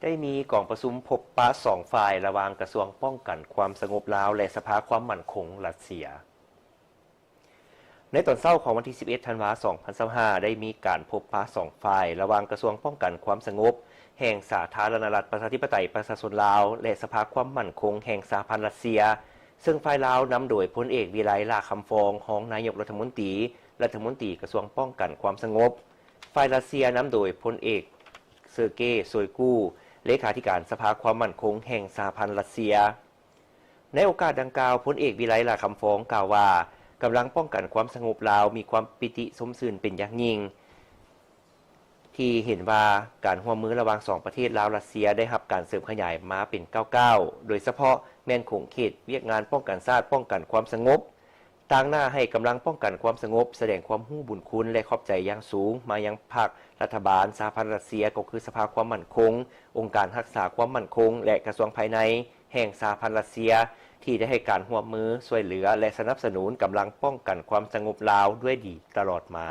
ໄດ້ມີກອງປະຊຸມພົບປະສອງຝ່າຍ ລະຫວ່າງກະຊວງປ້ອງກັນຄວາມສະຫງົບລາວ ແລະ ສະພາຄວາມໝັ້ນຄົງຣັດເຊຍ. ໃນຕອນເຊົ້າຂອງວັນທີສິບເອັດ ທັນວາ ສອງພັນຊາວຫ້າ ໄດ້ມີການພົບປະສອງຝ່າຍ ລະຫວ່າງກະຊວງປ້ອງກັນຄວາມສະຫງົບແຫ່ງສາທາລະນະລັດ ປະຊາທິປະໄຕ ປະຊາຊົນລາວ ແລະ ສະພາຄວາມໝັ້ນຄົງແຫ່ງສະຫະພັນຣັດເຊຍ, ເຊິ່ງຝ່າຍລາວນຳໂດຍພົນເອກ ວິໄລ ຫຼ້າຄຳຟອງ ຮອງນາຍົກລັດຖະມົນຕີ, ລັດຖະມົນຕີກະຊວງປ້ອງກັນຄວາມສະຫງົບ, ຝ່າຍຣັດເຊຍນຳໂດຍພົນເອກ ເຊີເກ ໂຊຍກູ ເລຂາທິການສະພາຄວາມໝັ້ນຄົງແຫ່ງສະຫະພັນຣັດເຊຍ. ໃນໂອກາດດັ່ງກ່າວ, ພົນເອກ ວິໄລ ຫຼ້າຄຳຟອງ ກ່າວວ່າ ກຳລັງປ້ອງກັນຄວາມສະຫງົບລາວມີຄວາມປີຕິຊົມຊື່ນເປັນຢ່າງຍິ່ງ ທີ່ເຫັນວ່າການຮ່ວມມືລະຫວ່າງສອງປະເທດລາວ-ຣັດເຊຍ ໄດ້ຮັບການເສີມຂະຫຍາຍມາເປັນກ້າວໆ, ໂດຍສະເພາະແມ່ນຂົງເຂດວຽກງານປ້ອງກັນຊາດ, ປ້ອງກັນຄວາມສະຫງົບ. ຕາງໜ້າໃຫ້ກຳລັງປ້ອງກັນຄວາມສະຫງົບ ສະແດງຄວາມຮູ້ບຸນຄຸນ ແລະ ຂອບໃຈຢ່າງສູງມາຍັງພັກ, ລັດຖະບານ, ສະຫະພັນຣັດເຊຍ, ກໍຄືສະພາຄວາມໝັ້ນຄົງ, ອົງການຮັກສາຄວາມໝັ້ນຄົງ ແລະ ກະຊວງພາຍໃນແຫ່ງສະຫະພັນຣັດເຊຍ ທີ່ໄດ້ໃຫ້ການຮ່ວມມືຊ່ວຍເຫຼືອ ແລະ ສະໜັບສະໜູນກຳລັງປ້ອງກັນຄວາມສະຫງົບລາວດ້ວຍດີຕະຫຼອດມາ.